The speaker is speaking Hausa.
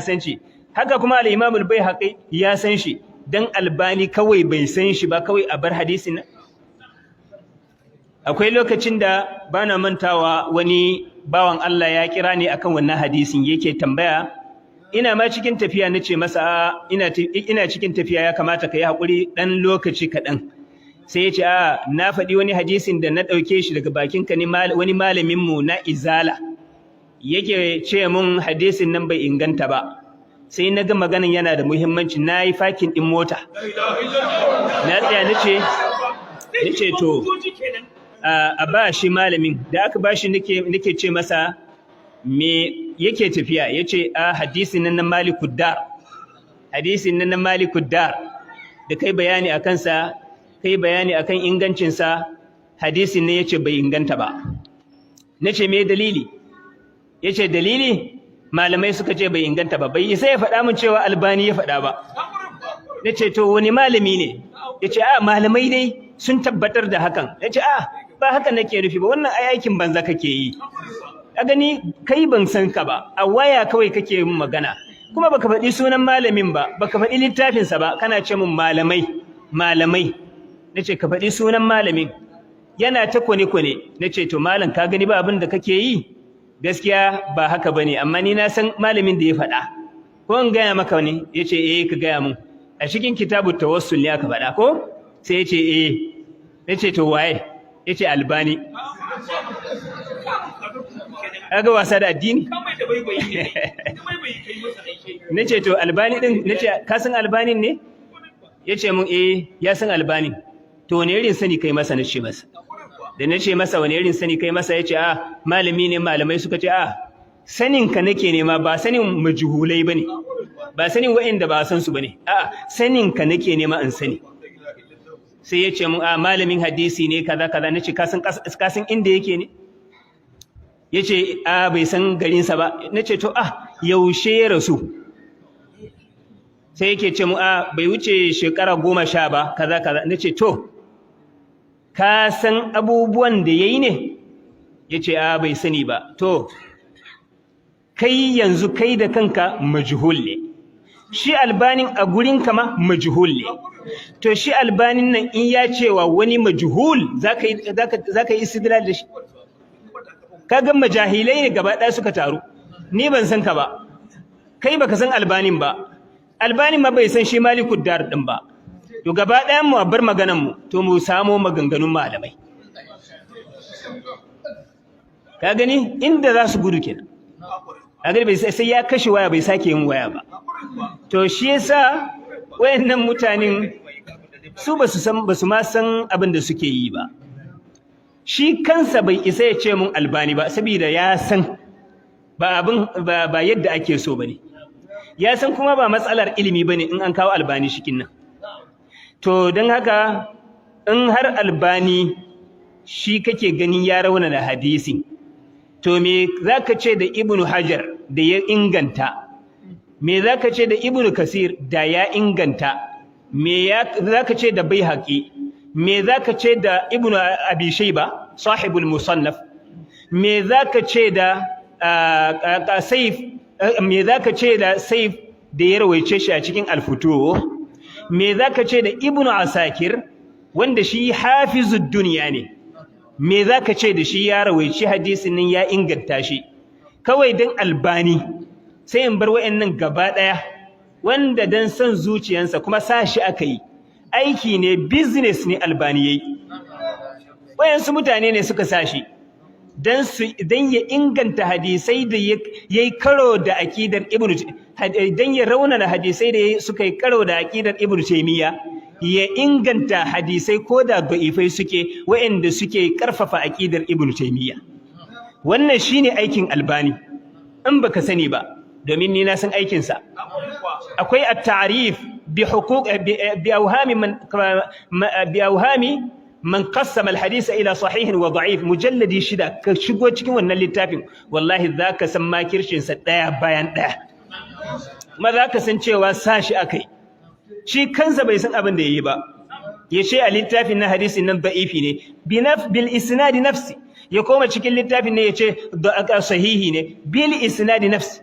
San shi. Haka kuma al-Imam al-Baihaqi ya san shi. Dan Albani kawai bai san shi ba, kawai a bar hadisin nan. Akwai lokacin da bana mantawa, wani bawan Allah ya kira ni akan wannan hadisin, yake tambaya. Ina ma cikin tafiya, nace masa ina cikin tafiya, ya kamata ka yi hakuri dan lokaci kaɗan. Sai ya ce, a na faɗi wani hadisin da na ɗauke shi daga bakinka ne, wani malaminmu na Izala yake ce mun hadisin nan bai inganta ba. Sai na ga maganin yana da muhimmanci, na yi parking ɗin mota, na tsaya, nace to a ba shi malamin. Da aka ba shi, nake ce masa me yake tafiya? Ya ce a hadisin nan na Malikud Dar, hadisin nan na Malikud Dar da kai bayani a kansa, kai bayani akan ingancinsa, hadisin ne yace bai inganta ba. Nace me dalili? Yace dalili malamai suka ce bai inganta ba. Bai isa ya faɗa min cewa Albani ya faɗa ba. Nace to wani malami ne? Yace a malamai dai sun tabbatar da hakan. Nace a ba haka nake nufi ba, wannan ai aikin banza kake yi. Ka gani, kai ban san ka ba, a waya kawai kake yin magana, kuma baka faɗi sunan malamin ba, baka faɗi littafinsa ba, kana ce min malamai malamai. Nace ka faɗi sunan malamin. Yana ta kwane-kwane. Nace to malam, ka gani ba, abin da kake yi gaskiya ba haka bane, amma ni na san malamin da ya faɗa. Ko in gaya maka ne? Yace eh, ka gaya mun. A cikin Kitabut Tawassul ne aka faɗa ko? Sai yace eh. Nace to waye? Yace Albani. Kaga wasa da addini. Nace to Albani din, nace ka san Albanin ne? Yace mun eh, ya san Albani. To wani irin sani kai masa? Nace masa, da nace masa wani irin sani kai masa, yace a malami ne, malamai suka ce. A sanin ka nake nema, ba sanin majhulai bane, ba sanin waɗanda ba san su bane, a sanin ka nake nema in sani. Sai ya ce mun a malamin hadisi ne, kaza kaza. Nace ka san inda yake ne? Yace a bai san garinsa ba. Nace to ah, yaushe ya rasu? Sai yake ce mu a bai wuce shekara 10 ba, kaza kaza. Nace to ka san abubuwan da yayi ne? Yace a bai sani ba. To kai yanzu kai da kanka majhul ne, shi Albanin a gurin kama majhul ne. To shi Albanin nan in ya cewa wani majhul, zaka yi istidlal da shi? Kaga majahilai ne gaba ɗaya suka taru. Ni ban san ka ba, kai baka san Albanin ba, Albanin ma bai san shi Malikud Dar din ba. To gaba ɗayan mu a bar maganan mu, to mu samo maganganun malamai. Ka gani inda za su gudu kenan. Ka gani, bai sai ya kashe waya, bai sake yin waya ba. To shi yasa wayannan mutanen su ba su san, ba su ma san abin da suke yi ba. Shi kansa bai isa ya ce mun Albani ba, saboda ya san ba abin ba yadda ake so bane. Ya san kuma ba matsalar ilimi bane in an kawo Albani shikin nan. To don haka in har Albani shi kake ganin ya raunana hadisi, to me zaka ce da Ibnu Hajar da ya inganta? Me zaka ce da Ibnu Kasir da ya inganta? Me zaka ce da Baihaqi? Me zaka ce da Ibnu Abi Shayba sahibul Musannaf? Me zaka ce da Saif? Me zaka ce da Saif da ya rawaice shi a cikin Al-Futuh? Me zaka ce da Ibnu Asakir, wanda shi hafizud dunya ne? Me zaka ce da shi ya rawaici hadisin nan, ya inganta shi? Kawai dan Albani sai in bar wayannan gaba daya, wanda dan son zuciyansa kuma sa shi aka yi aiki ne, business ne Albani yayi. Wayansu mutane ne suka sa shi dan su dan ya inganta hadisai da yayi karo da akidar Ibnu, dan ya raunana hadisai da suka yi karo da akidar Ibnu Taymiya, ya inganta hadisai ko da da'ifai suke, wayanda suke karfafa akidar Ibnu Taymiya. Wannan shine aikin Albani in baka sani ba, domin ni na san aikin sa. Akwai at-ta'rif bi huquq bi awhami man bi awhami man qassama al-hadith ila sahih wa da'if, mujalladi 6. Ka shigo cikin wannan littafin, wallahi zaka san makircin sa daya bayan daya, kuma zaka san cewa sashi akai. Shi kansa bai san abin da yayi ba. Yace a littafin na hadisin nan da'ifi ne bil isnadi nafsi, ya koma cikin littafin ne yace sahihi ne bil isnadi nafsi.